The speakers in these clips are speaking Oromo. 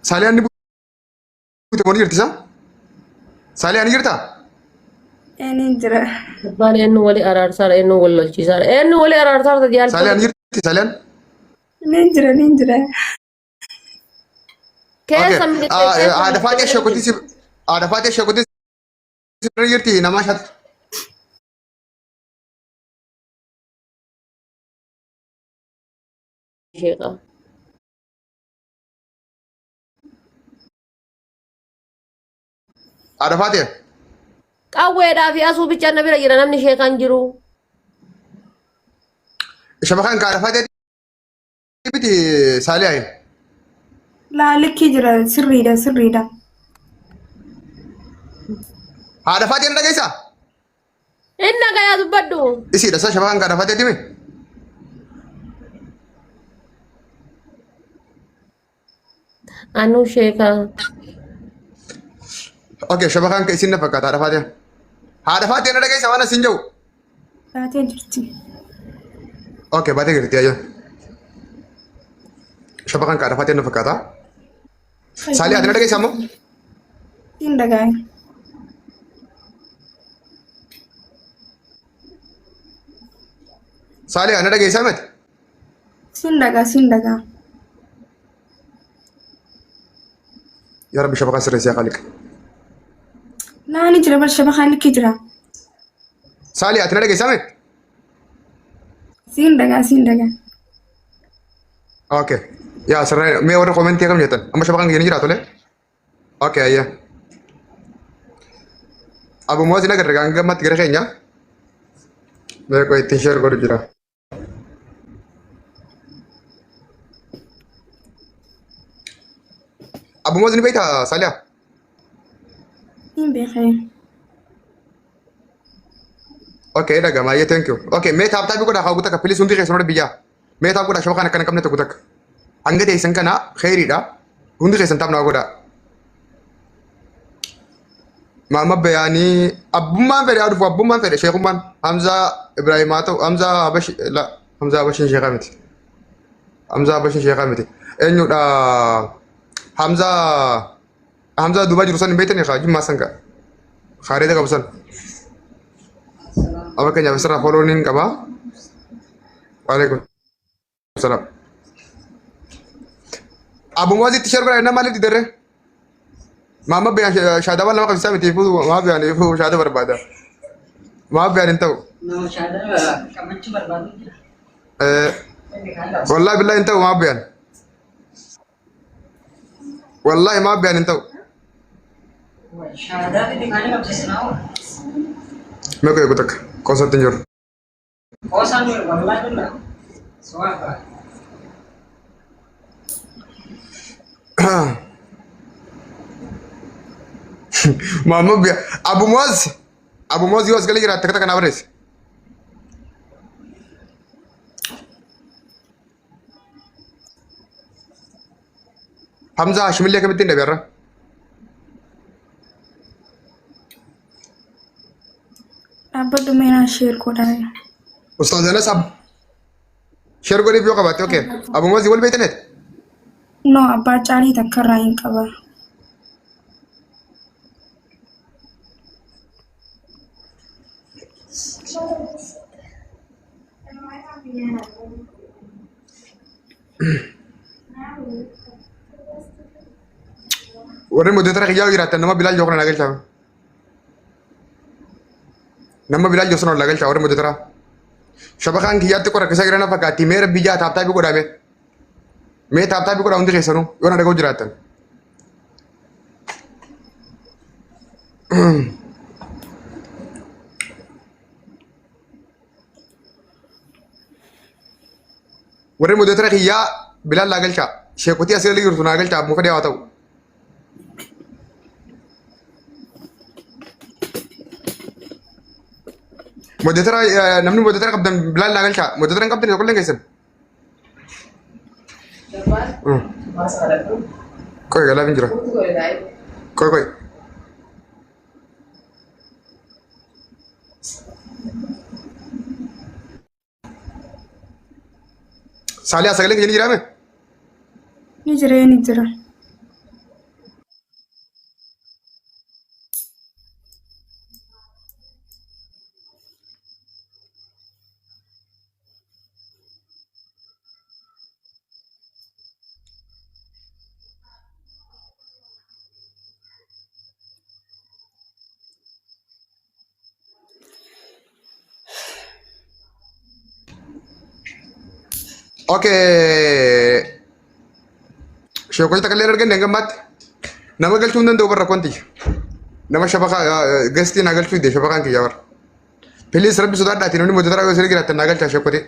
Saaliyaan ni buute moo ni jirti isa? Saaliyaan ni jirtaa? Ni jira. Abbaan eenyu wali araarsaadha eenyu wal lolchiisaadha eenyu wali araarsaadha Saaliyaan jaallattoota. ni jirti Saaliyaan? Ni jira ni jira. Okay. Keessa miliqee keessa Haadha faatee miliqee. sheekutti si haadha faatee sheekutti sirra jirti nama shat. Sheeqa. Haadha faatee. Qawweedhaa fi asuu bicha na bira jira namni sheeqaan jiru. Shabakaan ka haadha faatee miti Saaliyaa. Laa likkii jira sirriidha sirriidha. Haadha faatee na dhageessaa? Inni nagayaa dubbadhu. Isiidha isa shabakaan ka haadha faatee timi? Anuu sheekaa. Okay, shabakaan ka isin na fakkaata haadha faatee. Haadha faatee na dhageessaa waan asin jiru? Baatee jirti. Okay, baatee jirti ayyoo. Shabakaan ka haadha faatee na fakkaata. Saaliyaa ati na dhageessaa immoo? Siin dhagaa'e. Saaliyaa na dhageessaa miti? Siin dhagaa siin dhagaa. Yaa Rabbi shabakaa sirreessi yaa Khaliq. Laa ni jira bar shabakaan likkii jira. Saaliyaa ati na dhageessaa miti? Siin dhagaa siin dhagaa. Okay. Yaa sirree mee warri komentii akkam jettan? Amma shabakaan kiyya ni jira tole? Okay ayya. Abu Muaz ni agarra hanga ammatti gara keenya. Mee qoy ittiin share godhu jira. Abu Muaz ni beektaa Saaliyaa? Hin beekee. Okay dhagama ayyee thank you. Okay mee tap tap godhaa haa guutakka please hundi keessan warra biyyaa. Mee tap godhaa shabakaan akkana qabne tokko takka. Hanga teessan kana kheyriidha. Hundi keessan tap naa godhaa. Maama bayaanii abbummaan fedhe haa dhufu abbummaan fedhe sheekummaan Hamzaa Ibrahim haa ta'u Hamzaa Habashi la Hamzaa Habashiin sheekaa miti. Hamzaa Habashiin sheekaa miti. Eenyudha Hamzaa Hamzaa duubaa jiru san hin beektanii kaa jimmaa san kaa. Kaareeta qabu san. Amma fakkeenyaaf asirraa fooloon hin qabaa. Waalaikum salaam. Abu Muazitti share godhaa nama maaliif didarre? Maama biyaan shaadawwan lama qabsiisaa miti ifuu maama biyaan ifuu shaada barbaada. Maama biyaan hin ta'u. Nama shaada qabachuu barbaadu jira. Wallaahi billaahi hin ta'u maama biyaan. Wallaahi maama biyaan hin ta'u. Shaadaa fi kaanii qabsiisnaa. Meeqa eegu takka qoosatti hin jiru. Qoosaan jiru wallaahi billaahi. Suwaa ba'a. Maama biyaan Abu Muaz Abu Muaz yoo as galee jiraatte akka takka naa barreessi. Hamzaa Hashimillee akkamittiin dhabe har'a? Dhaabbadhu meenaa sheer godhaa. Ustaaz Anas ab sheer godhiif yoo qabaatte okay. Abu Muaz wal beektaneet? No abbaa caalii takka irraa hin qaba. Warri moderator kiyyaa yoo jiraattan nama Bilaal Jookna naa galchaa. Nama Bilaal Jookna naa galchaa warri moderator. Shabakaan kiyyaatti qora keessa jiran fakkaatti mee rabbi jaa tap tapii godhaa mee. Mee tap tapii godhaa hundi keessanuu yoo na dhaga'u jiraattan. Warri moderator kiyyaa Bilaal naa galchaa. Sheekotii asii olii jirtu naa galchaa abbuma fedhe haa ta'u. Moderator namni moderator qabdan Bilaal naa galchaa. Moderator hin qabdan tokkollee keessan. Qoy galaa hin jira. Qoy qoy. Saaliyaa sagaleen keenya ni jiraame? Ni jira ni jira. Okay. Sheekota takka illee arganne hanga ammaatti. Nama galchuu hin danda'u barra konti. Nama shabakaa gastii naa galchuu dide shabakaan kiyya barra. Please rabbi sodaadhaati namni motora yoo isin jiraattan naa galchaa sheekotee.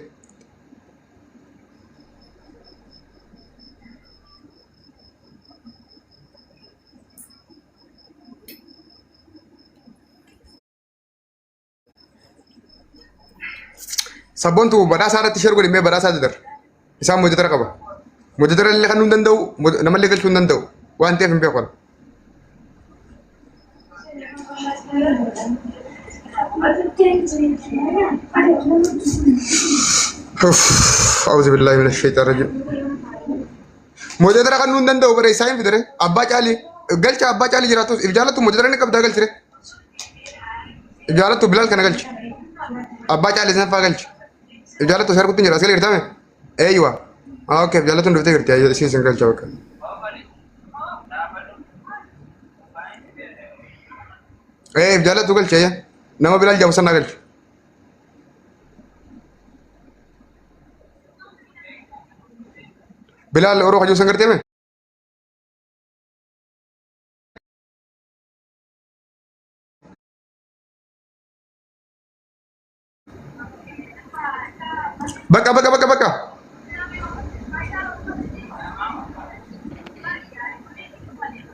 Sabboontu badhaasaa irratti share godhi mee badhaasaa didar. Isaan motora qaba. Motora illee kan hin danda'u namallee galchuu hin danda'u waan ta'eef hin beeku. أعوذ بالله من الشيطان الرجيم. Motora kan hin danda'u bara isaa hin fidare abbaa caalii galcha abbaa caalii jiraatus if jaallattu motora inni qabdaa galchire. If jaallattu Bilaal kana galchi. Abbaa caalii sana faa galchi. If jaallattu seera kuttiin jira as galee jirtame. Eeywa. Okay, if jaallattu dhuftee jirti isii isin galcha bakka. If jaallattu galchi ayya. Nama Bilaal jedhamu sana galchi. Bilaal oroo hajuu san gartee mee? Bakka bakka bakka bakka.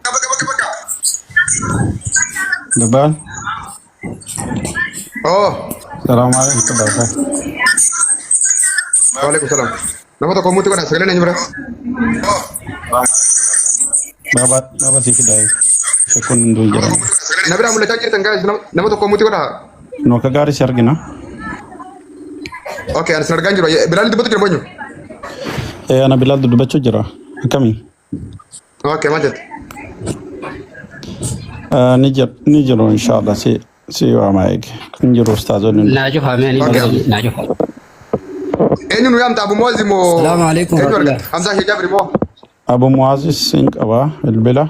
Bakka bakka bakka. Dubbaan. Oh, Salaamu alaikum baraka. waalaikum salaam. Nama tokko muti godha sagaleen eenyu bira? Baba baba si fidaa. Shakkuun hunduu hin jiran. Na biraa mul'achaa jirtan guys nama tokko muti godha. Nu akka gaarii si argina. Okay, ani sin argaa hin jiru. Bilaal dubbatu jira boonyu. Ee ana Bilaal dubbachuu jira. Akkamii? Okay, maal jette? Ni jira ni jiru inshallah si si waama eege. Hin jiru ustaazonni. Naa cufame ani Okay. naa cufa. Eenyu nu yaamta Abu Muwazi moo? Salaamu alaikum Eenyu warahmatullah. argatta? Hamzaa Shee Jaabiri moo? Abu Muwaazis hin qaba bilbila.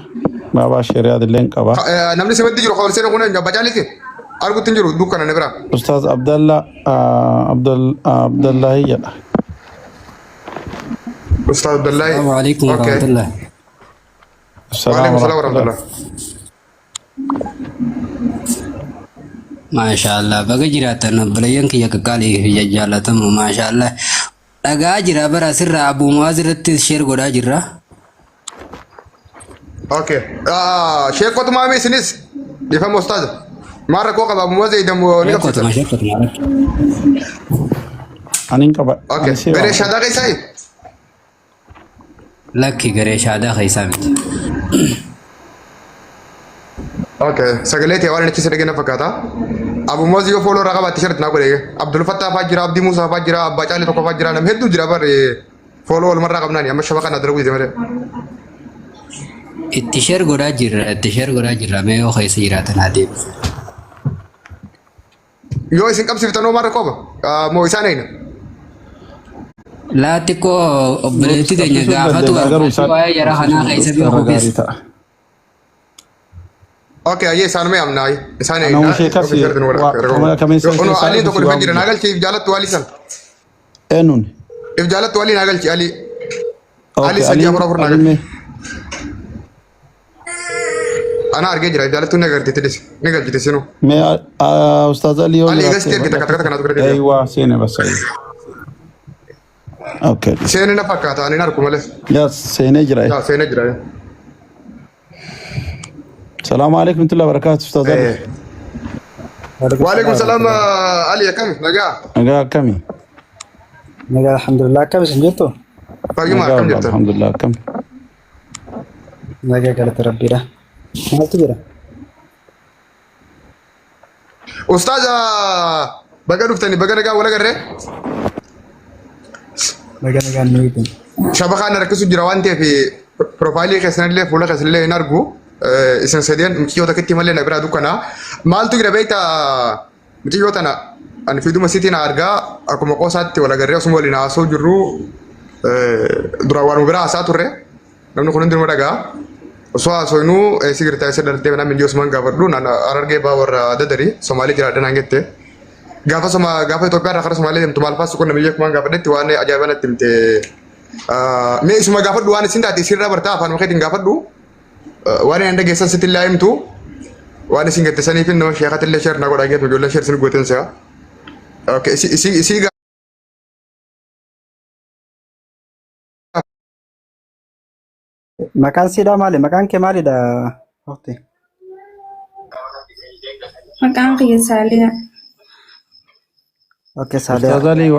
Baba Sheriyaad illee hin qaba. Namni simatti jiru kawal seena kun eenyu? Abbaa Caaliiti? Argutti hin jiru dukkana na biraa. Ustaaz Abdalla Abdul Abdallahi jedha. Ustaaz Abdallahi. Salaamu alaikum Okay. warahmatullah. Salaam Waalaikum salaam warahmatullah. warahmatullah. Maashaallah baga jiraatan obboleeyyan kiyya qaqqaalii fi jajjaallatamu maashaallah. Dhagaa jira bara asirraa Abu Muwaaz irratti share godhaa jirra. Okay. Sheekota maamii isinis dhiifama ustaaza. Maal rakkoo qaba Abu Muwazi eedamu ni qabsiisa. Sheekotuma sheekotuma. Ani hin qaba. Okay. Ani si Garee waama. shaadaa keessaayi? Lakki garee shaadaa keessaa miti. Okay. Sagalee ta'e waan inni achi dhageenye fakkaata. Abu Muwazi yoo follow irraa qabaatte sharti naa godhe. Abdul Fattah fa'aa jira, Abdii Musaa fa'aa jira, Abbaa Caalii tokko fa'aa jira, nama hedduu jira barre follow walumarraa qabnaani amma shabaqa naa dalagu jira malee. Itti share godhaa jirra itti share godhaa jirra mee yoo keessa jiraatan haa deebisu. Yoo isin qabsiiftan hoo maal rakkoo qaba? Moo isaan eegna? Laa xiqqoo obboleettii teenya Qabsiisuu gaafatu dandeenya garuu barbaachuu isaan waa'ee jara kanaa keessa irra beekuu gaarii keessa. ta'a. Okay, ayyee isaanuma yaamna ayyee. Isaan Ana eegna. ishee Okay, kasi sharti nu godha. kameessa Ono keessaa Aliin tokko si dhufee jira. waamu Naa galchi if jaalattu Alii san. Eenyuun? If jaalattu Alii naa galchi Alii. Alii Okay, sadii Aliin afur afur naa Aliin galchi. mee Ana argee jira. If jaalattu ni agartiti dhisi. Ni galchiti sinu. mee ustaaz Ali yoo Alii jiraatte gasti ergite takka takka kanaatu gara deebi'a. Eeywaa seene basa. Okay. Seene na fakkaata ani hin argu malee. Yaa seenee jira. Yaa seenee jira. Salaamu alaikum warahmatullahi wabarakatuh ustaaz Ali. Waalaikum salaam Ali akkami nagaa. Nagaa akkamii? Nagaa alhamdulillah akkam isin jirtu? Fayyuma Nagaa akkam jirtan? alhamdulillah akkam. Nagaa galata rabbiidha. Maaltu jira? Ustaaza baga dhuftani baga nagaa wal agarree. Nagaa nagaan nu eeggan. Shabakaan na rakkisu jira waan ta'eef Profaayilii keessanillee fuula keessanillee hin argu. Isin sadeen mucayyoo takkitti malee na biraa dukkanaa. Maaltu jira beektaa mucayyoo tana ani fiiduma sitiin argaa akkuma qoosaatti wal agarree osuma waliin haasoo jirru duraan waanuma biraa haasaa turre namni kun hundinuu dhagaa. Osoo haasofnuu si girtaa isa dhaltee namni ijoo osumaan gaafadhu naan Harargee baa warra dadarii Somaalee jiraadha naan jette. Gaafa soma gaafa Itoophiyaa irraa kara Somaalee deemtu maal faas qunnamee jechuun gaafadhetti waan ajaa'ibaa natti himte. Mee isuma gaafadhu waan isin taate isirraa bartaa afaan keetiin gaafadhu. Waan inni dhageessan sitti illee himtu. Waan isin gatte saniif nama sheekatti illee sheer na godhaa jettu ijoollee sheer sin gooteen si'a. Okay, isi isi isi Maqaan siidhaa maali? Maqaan kee maalidha? Waqti. Maqaan kiyya Saaliyaa. Okay, Saaliyaa. Ustaaz Alii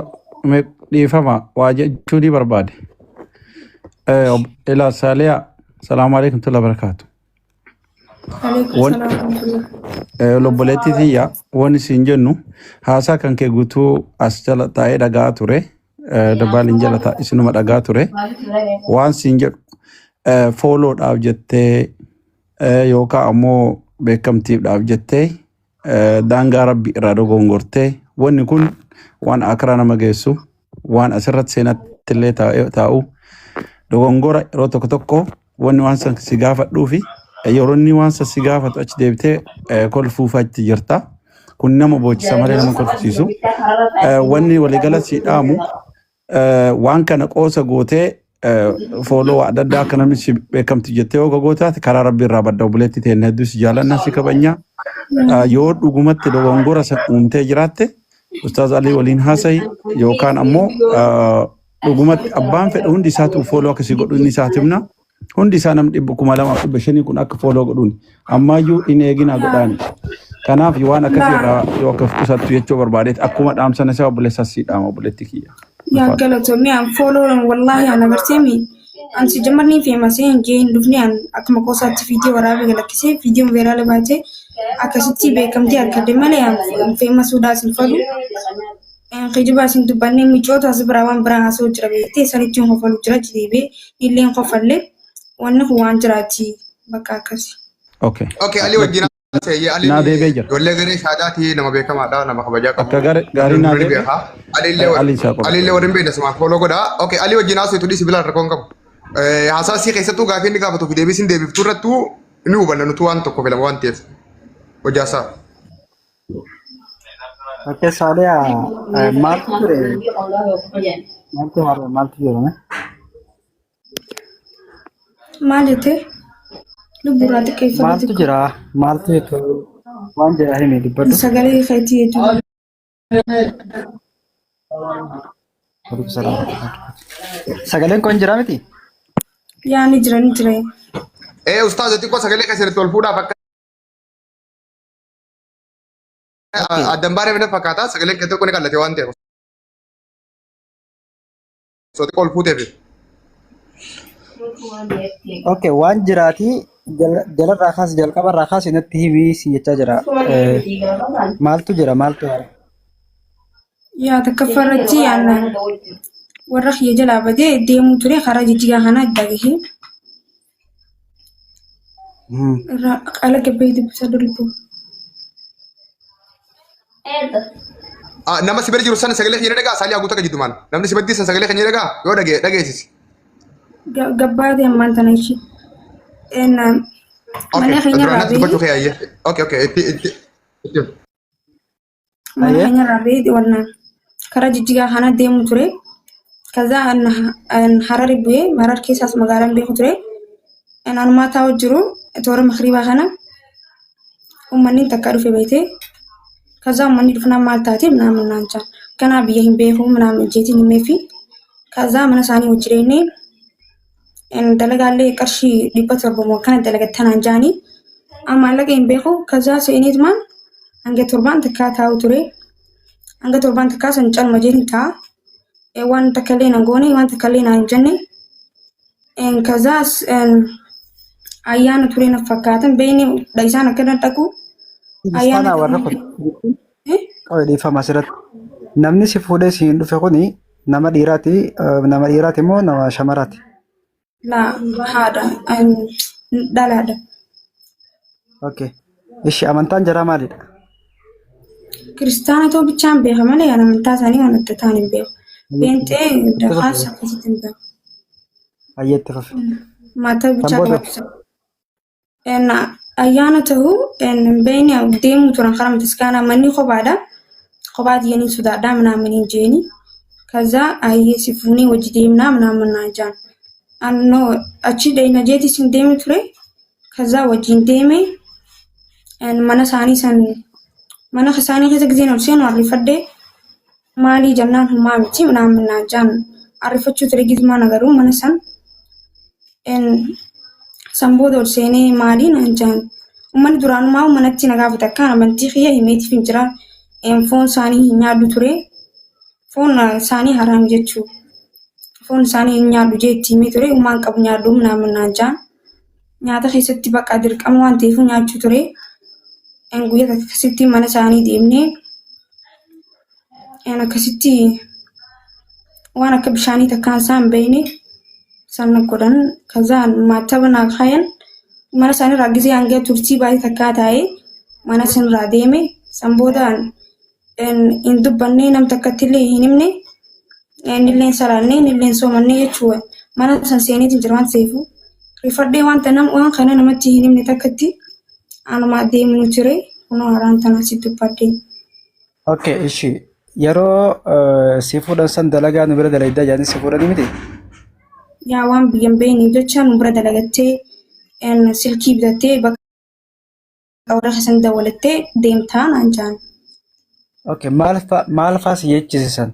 mee dhiifama waa jechuu ni barbaade. Ilaa Saaliyaa, salaamu alaikum tulla barakaatu. Alaikum Wan salaam wa rahmatullah. Obboleettii tiyya waan isin jennu haasaa kan kee guutuu as jala taa'ee dhagaa ture. Dabbaaliin jala taa'e isinuma dhagaa ture. Waan siin jedhu fooloodhaaf jettee yookaan ammoo beekamtiidhaaf jettee daangaa rabbi irraa dogongortee wanni kun waan akiraa nama geessu waan asirratti seenatti illee taa'u dogongora yeroo tokko tokko wanni waan san si gaafadhuu fi yeroo inni waan san si gaafatu achi deebitee kolfuufaatti jirta. Kun nama boochisa malee nama kolfisiisu. Wanni waliigala si dhaamu waan kana qoosa gootee fooloo adda addaa akka namni si beekamtu jettee yoo gootaate karaa rabbi irraa badda obboleetti ta'e hedduu si jaalanna si kabajna. Yoo dhugumatti dogongora san uumtee jiraatte Ustaaz Alii waliin haasa'i yookaan ammoo dhugumatti abbaan fedhe hundi isaatu fooloo akka si godhu inni isaati himna. Hundi isaa namni 2500 kun akka fooloo godhuun ammaayyuu hin eeginaa godhaani. Kanaaf waan akkasii irraa yoo akka of qusattu jechuu barbaadeet akkuma dhaamsan isaa obboleessaa sii dhaama obboleetti kiyya. Yaa Ulfaadha. galatoomii an fooloo wallaahi an agarteemi an si jamarni feemasee hin jee hin dhufne an akkuma qoosaatti viidiyoo waraabee galakkisee viidiyoon veeraala baatee akkasitti beekamtii argadhe malee an feemasuudhaas hin fadhu. Kijibaa isin dubbannee micoota as biraa waan biraa haasa'u jira beektee sanitti hin kofalu jira deebi'ee illee hin kofalle wanni kun waan jiraati bakka akkasi. Okay. Okay, Ali wajjin haasa'e. Ali Naa deebi'ee jira. ijoollee garee shaadaati nama beekamaadha nama kabajaa qabu. Akka gaarii naa Namni deebi'e. beekaa. Ali illee Ali isaa Ali illee warri hin beekne sumaan follow godhaa. Okay, Ali wajjin haasa'e dhiisi bilaan rakkoon qabu. Haasaa sii keessattuu gaafii inni gaafatu fi deebii siin deebiftuu irrattuu ni hubanna nutu waan tokko filama waan ta'eef. Hojaasaa. Okay, Saaliyaa maaltu ture? Maaltu haala maaltu jedhame? Maal jettee lubbuurraa xiqqeeffatu Maaltu xiqqoo jira? Maaltu jettu? Waan jira himi dubbadhu. sagalee keetii jechuudha. Waalaikum salaam. Sagaleen kun jira miti? Yaa ni jira ni jira. Ustaaza xiqqoo sagalee keessanitti ol fuudhaaf akka addan baanee na fakkaata sagaleen kee tokko ni qallate waan ta'eef. Osoo xiqqoo ol fuuteef. Okay, waan jiraati jalarraa kaasi jalqabarraa kaasi natti himii si jechaa jira. Maaltu jira maaltu haara? Yaa takkaffaa irratti yaan warra kiyya jalaa badee deemuu ture karaa jijjigaa kana dhagahee irraa qaala gabbee dubbisa dulbu. Nama si bira jiru sana sagalee keenya dhagaa saalii haguuta jiddumaan. Namni si baddii san sagalee keenya dhagaa yoo dhagee dhageessisi. Gabbaatee ammaan tana ishee. Okay, Mana keenya duraan irraa natti dubbachuu bahee kee ayyee. Okay, okay, itti itti itti. Mana Ayyee. keenya irraa bahee wanna karaa jijjigaa kana deemu ture. Kaza an Harari bu'ee Harar keessaas magaalaan beeku ture. An anumaa taa'u jiru toora makriibaa kana uummanni takka dhufe beekte. Kaza uummanni dhufnaan maal taate minaamin naan jaan. Kanaa biyya hin beeku minaamin jeetiin himeefi. Kaza mana isaanii wajji deemnee dalagaallee qarshii 700 moo akkana dalagattanaan jaanii. Amma maallaqa hin beeku. Kaza seeneetumaan hanga torbaan takkaa taa'u ture. Hanga torbaan takkaa san calma jeetiin taa'a. Waan takka illee nan goone waan takka illee naan hin jenne. Kazaas ayyaana ture na fakkaatan beeyni isaan akkana dhaqu. Ayyaana Kiristaanaa warra kun qabe dhiifama asirratti. Namni si fuudhee si hin dhufe kuni nama dhiiraati nama dhiiraati moo nama shamaraati? Laa haadha dhalaadha. Okay. Ishi amantaan jaraa maalidha? Kiristaana ta'uu bichaan beeka malee an amantaa isaanii waan adda ta'an hin beeku. Pheenxee Itti fufi. kaas akkasitti hin beeku. Hayyee itti fufi. Maataa Kan bichaa booda qabaachisa. Ayyaana ta'uu hin beekne deemuu turan karaa bataskaanaa manni kophaadha. Kophaa diyyanii sodaadhaa ምናምን hin jeeni. ከዛ ayyee si fuunee wajji deemnaa ምናምን naan jaan. Annoo achi deemna jeetis hin deemu ture. ከዛ wajjin deeme mana isaanii san mana isaanii keessa giseen ol seenu arrifadhee maalii jennaan humaa miti ምናምን naan jaan. Arrifachuu ture gizmaan agaruu mana san san booda ol seenee maalii naan jaan. Uummanni duraanumaa manatti na gaafate akkaan amantii kiyya himeetiif hin jira. Foon isaanii hin nyaadhu ture. Foon isaanii haraam jechuu. Foon isaanii hin nyaadhu jeetti himee ture. Uumaan qabu nyaadhu ምናምን naan jaan. Nyaata keessatti bakka dirqama waan ta'eef nyaachuu ture. Guyyaa takka akkasitti mana isaanii deemnee akkasitti waan akka bishaanii takkaan isaan beekne sana godhan. ከዛ maataba naa kaayan mana isaanii irraa gisee hanga turtii baay'ee takkaa taa'ee mana sanirraa deeme. San booda hin dubbanne nam takkatti illee hin himne innillee hin salaanne innillee hin soomanne jechuudha. Mana san seeneetiin jira waan ta'eef rifadhee wanta nam waan kana namatti hin himne takkatti anumaa deemnu ture kunoo haraan tana si dubbadhe. Okay, ishi yeroo si fuudhan san dalagaa nu bira dalagdaa jedhanii si fuudhanii miti? Yaa waan biyya hin beekneef jecha nu bira dalagattee silkii bitattee bakka warra keessan dawwalattee deemtaa naan jaan. Okay, maal faa si jechisisan?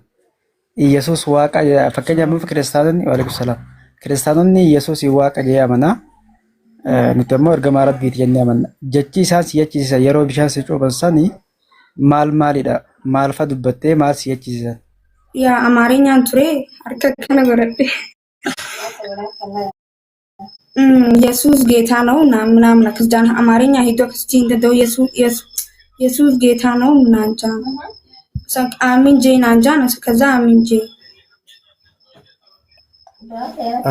Iyyasuus waaqa fakkeenyaaf amma kiristaanonni waalaikum salaam. Kiristaanonni Iyyasuus waaqa jedhee amanaa. Nuti ammoo ergamaa Rabbiiti jennee amanna. Jechi isaan si jechisisan yeroo bishaan si cuuphan sani maal maalidha? Maal fa dubbattee maal si jechisisan? Yaa Amaarinyaan ture harka akkana godhadhe. Yesuus ጌታ ነው ምናምን akkas jaan አማርኛ ሂዶ akkasitti hin danda'u Yesuus ጌታ ነው naan jaan. Aamin jee naan jaan ከዛ aamin jee.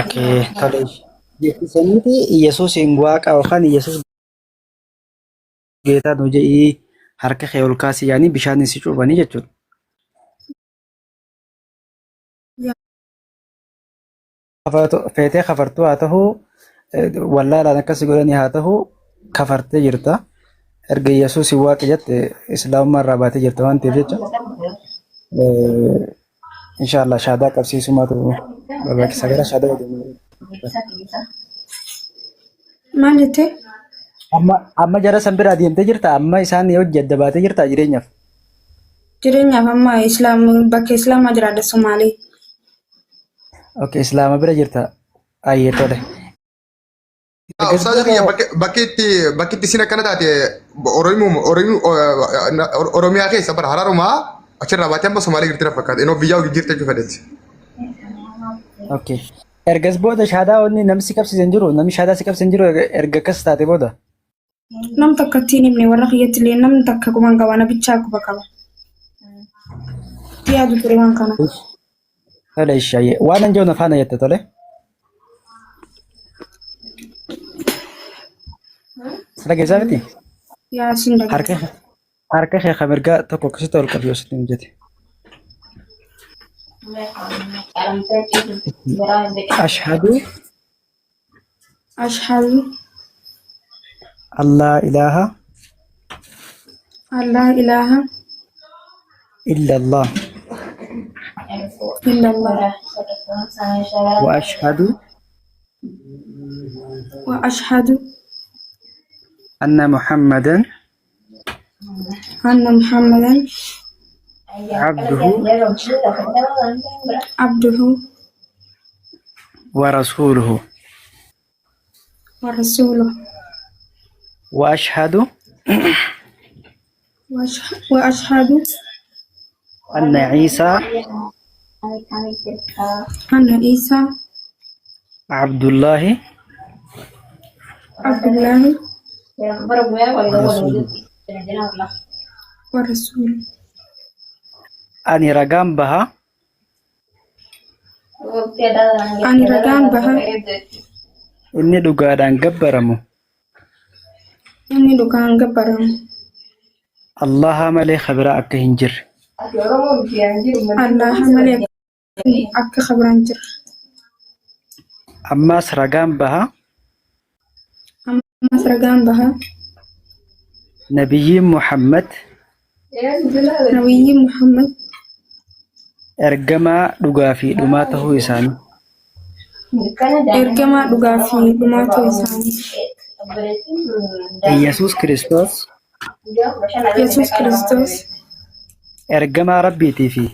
Okay, tole. Jechisaniiti Iyyasuusiin waaqa yookaan Iyyasuus geetaa nu jedhii harka kee ol kaasii yaanii bishaan si cuuphanii jechuudha. Feetee kafartuu haa ta'u, wallaalaan akkas godhanii haa ta'u, kafartee jirta. Erga Iyyasuus waaqa jette islaamummaa irraa baatee jirta waan ta'eef jecha inshaallah shaadaa qabsiisumaatu barbaachisa gara shaadaa deemuu. Maal jettee? Amma jara san biraa deemtee jirta amma isaan hojii adda baatee jirta jireenyaaf. Jireenyaaf amma islaam bakka islaamaa jiraadha Somaalee. Okay, islaama bira jirta. Ayyee tole. Ustaaza kiyya bakki itti isin akkana taate Oromiyaa keessa bara Hararumaa achirraa baatee amma Somaalee jirti na fakkaata. Inoo biyyaa hojii jirti jechuu fedhetti. Okay. Ergas booda shaadaa wanni namni si qabsiisan hin jiru namni shaadaa si qabsiisan hin jiru erga akkas taate booda. Nam takka ittiin himne warra kiyyatti illee namni takka quban qaba na bichaa quba qaba. Itti yaadu ture waan kana. Tole ishaayyee waan an jedhu na faana jette tole. Si dhageessaa miti? Yaa sin dhagaa. Harka kee kan mirgaa tokko akkasitti ol qabi yoo sitti mijate. Ashhadu Ashhadu an laa ilaaha an laa ilaaha illallah illallah wa ashhadu wa ashhadu anna Muhammadan anna Muhammadan abduhu abduhu wa rasuluhu wa rasuluhu wa ashhadu wa ashhadu anna Ciisaa anna Isa abdullaahi abdullahi wa rasuluhu. wa rasuluhu. Ani ragaan baha. Ani ragaan baha. Inni dhugaadhaan gabbaramu. Inni dhugaan gabbaramu. Allaha malee ka biraa akka hin jirre. Allaha malee akka ka biraa hin jirre. Ammaas ragaan baha. Ammas ragaan baha. Nabiyyiin Muhammad. Nabiyyiin Muhammad. Ergamaa dhugaa fi dhumaa tahuu isaanii. Ergamaa dhugaa fi dhumaa ta'uu isaanii. Iyyasuus Kiristoos. Yesuus Kiristoos. Ergamaa Rabbiitii fi.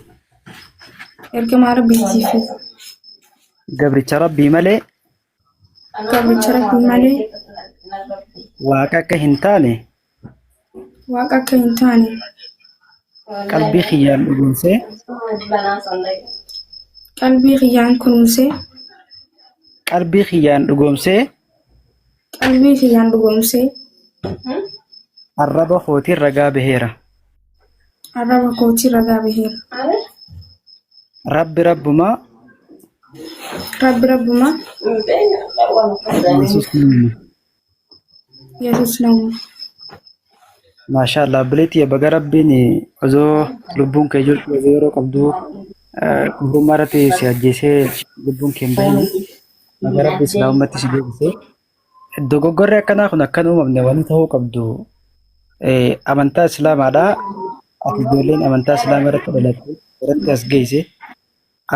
Ergamaa Rabbiitii fi. Gabricha Rabbii malee. Gabricha Rabbii malee. Waaqa akka hin taane. Waaqa akka hin taane. Qalbii kiyyaan dhugoomsee. Qalbii kiyyaan kunuunsee. Qalbii kiyyaan dhugoomsee. Qalbii kiyyaan dhugoomsee. Arraba kootiin ragaa baheera. Arraba kootiin ragaa baheera. Rabbi Rabbumaa. Rabbi Rabbumaa. Yesuus namuma. Yesuus namuma. Maashaa Allah obboleettii baga rabbiin osoo lubbuun kee jirtu osoo yeroo qabdu kufrummaa irratti si ajjeesee lubbuun kee hin bahin baga rabbi islaamummaatti si deebisee. Dogoggorri akkanaa kun akka hin uumamne wanti ta'uu qabdu amantaa islaamaadha. Ati ijoolleen amantaa islaamaa irratti dhalatte irratti as geesse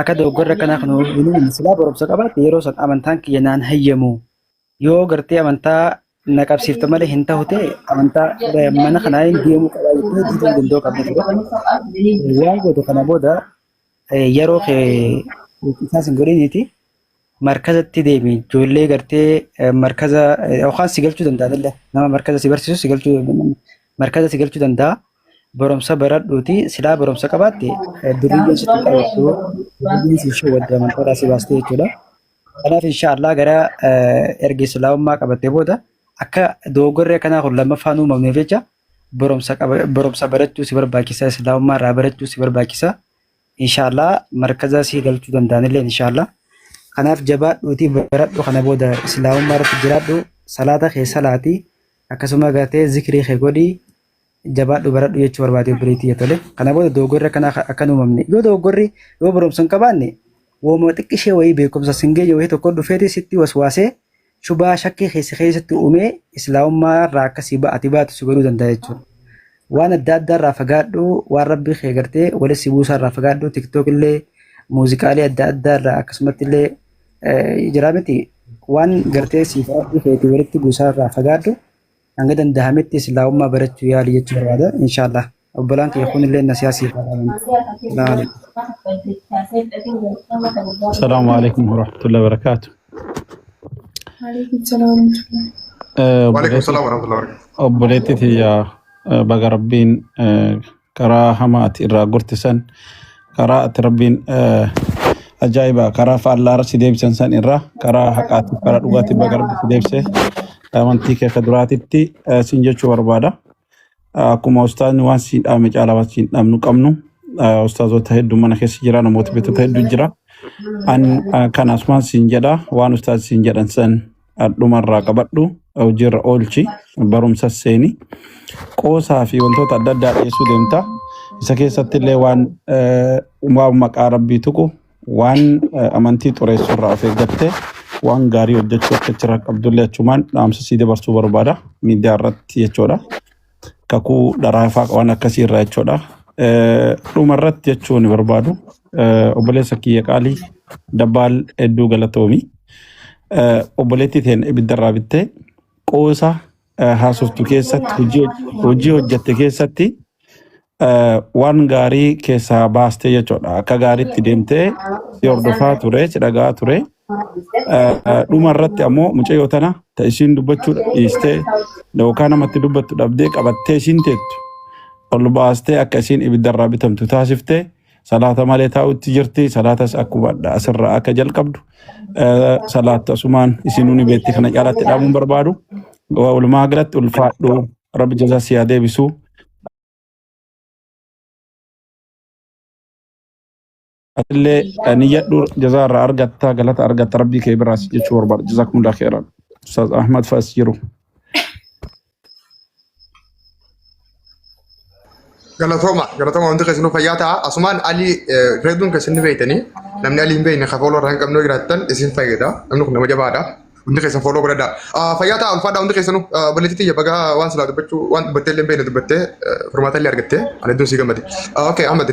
akka dogoggorri akkanaa kun hin uumamne silaa barumsa qabaatte yeroo san amantaan kiyya naan hayyamu yoo gartee amantaa na qabsiifte malee hin tahu ta'e amantaa mana kanaa hin deemuu qabaa jettee diduu danda'uu qabda ture. Waan gootu kana booda yeroo kee isaas hin godhiniiti markazatti deemi ijoollee gartee markaza yookaan si galchuu danda'a illee nama markaza si barsiisu si galchuu markaza si galchuu danda'a. Barumsa baradhuuti silaa barumsa qabaatte durriyyeen sitti qabattu durriyyeen si shawwadde amantaadhaa si baastee jechuudha. Kanaaf inshaallah gara erga islaamummaa qabattee booda akka dogoggorri akkanaa kun lammaffaan uumamneef jecha barumsa barumsa barachuu si barbaachisa islaamummaa irraa barachuu si barbaachisa inshaallah markaza si galchuu danda'anillee inshaallah kanaaf jabaadhuutii baradhu kana booda islaamummaa irratti jiraadhu salaata kee salaati akkasuma gartee zikrii kee godhi jabaadhu baradhu jechuu barbaade obboleettii tole. Kana booda dogoggorri akkanaa akka hin uumamne. Yoo dogoggorri yoo barumsa hin qabaanne wooma xiqqishee wayii beekumsa sin geenye wayii tokko dhufeeti sitti waswaasee shubaa shakkii keessa keessatti uumee islaamummaa irraa akka si ati baatu si godhuu danda'a jechuudha. Waan adda addaa irraa fagaadhu waan rabbii kee gartee walitti si buusaa irraa fagaadhu tiktook illee muuziqaalee adda addaa irraa akkasumatti illee jira miti waan gartee siif rabbii keetii walitti buusaa irraa fagaadhu. Hanga danda'ametti islaamummaa barachuu yaali jechuu barbaada. Inshaallah. Obbolaan kiyya kun illee nasihaa siif haa dhaaman. Salaam alaikum. Assalamu alaikum warahmatullahi wabarakatuh. Waalaikum salaam warahmatullahi. Waalaikum salaam warahmatullahi wabarakatuh. Obboleetti tiyya baga rabbiin karaa hamaa ati irraa gorte san karaa ati rabbiin ajaa'iba karaa faallaa si deebisan san irraa karaa haqaatiif karaa dhugaatiif baga rabbi si deebise amantii kee ka duraatitti sin jechuu barbaada. Akkuma ustaazni waan siin dhaame caalaa waan siin dhaamnu qabnu ustaazota hedduu mana keessa jira namoota beektota hedduu jira. An kan asumaan siin jedha waan ustaazi siin jedhan san dhumarraa qabadhu hojiirra oolchi barumsa seeni qoosaa fi wantoota adda addaa dhiyeessuu deemta. Isa keessatti illee waan waan maqaa rabbii tuqu waan amantii xureessu irraa of eeggattee waan gaarii hojjechuu akka achirraa qabdullee achumaan dhaamsa sii dabarsuu barbaada miidiyaa irratti jechuudha. Kakuu dharaafaa waan akkasii irraa jechuudha. Dhuma irratti jechuun ni barbaadu. Obboleessa kiyya qaalii dabbaal hedduu galatoomi. Obboleettii teen ibiddarraa bittee qoosa haasoftu keessatti hojii hojjette keessatti waan gaarii keessaa baastee jechuudha. Akka gaariitti deemtee si hordofaa ture, si dhagaa ture. Dhuma irratti ammoo mucayyoo tana ta isiin dubbachuu dhiistee yookaan namatti dubbattu dhabdee qabattee isiin teettu ol baastee akka isiin ibiddarraa bitamtu taasiftee salaata malee taa'utti jirti. Salaatas akkuma asirraa akka jalqabdu salaata asumaan isinuu ni beekti kana caalaatti dhaabuun barbaadu. Walumaa galatti ulfaadhu rabbi jazaa si haa deebisu. Atillee niyyadhu jazaa irraa argatta galata argatta rabbii kee biraas jechuu barbaada. Jazaakumullah khairan. Ustaaz Ahmad fa'as jiru. Galatooma, galatooma hundi keessanuu fayyaa ta'a. Asumaan Alii reeduun keessan ni beektanii namni Alii hin beekne ka fooloo irraa hin qabne yoo jiraattan isin fayyada. Namni kun nama jabaadha. Hundi keessan fooloo godhadhaa. Fayyaa ta'a ulfaadhaa hundi keessanuu. Obboleettii tiyya bagaa waan silaa dubbachuu waan dubbattee illee hin beekne dubbattee furmaata illee argattee ani hedduun sii gammade. Okay Ahmad.